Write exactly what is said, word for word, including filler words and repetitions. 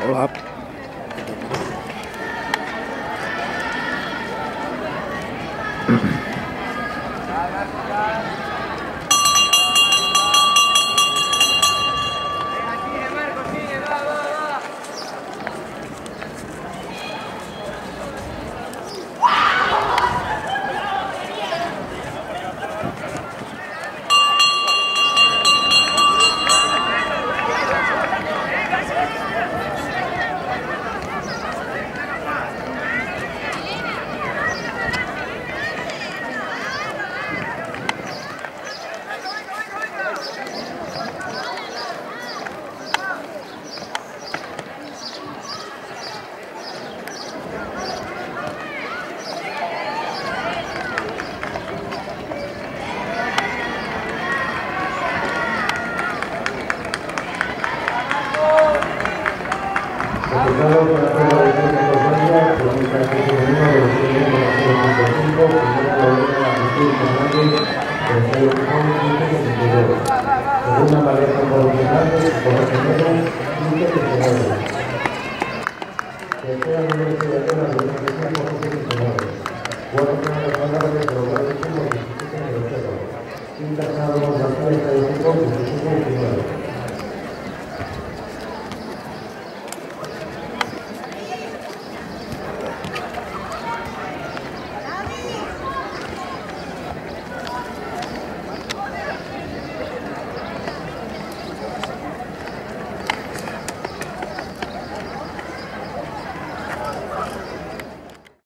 Hola. Resultado para la selección de Colombia, por un tanto femenino de los quinientos a cero punto cinco, primera Lorena Agustín Fernández, tercero Juan quince sesenta y dos. Segunda María Juan Pablo Fernández, Jorge Melo, quince sesenta y nueve. Tercera Universidad de la Universidad Jorge sesenta y nueve. Cuarta Fernando Fernández, Roberto Chimo, diecisiete cero cero. Quinta Fernando García, diecisiete diecinueve.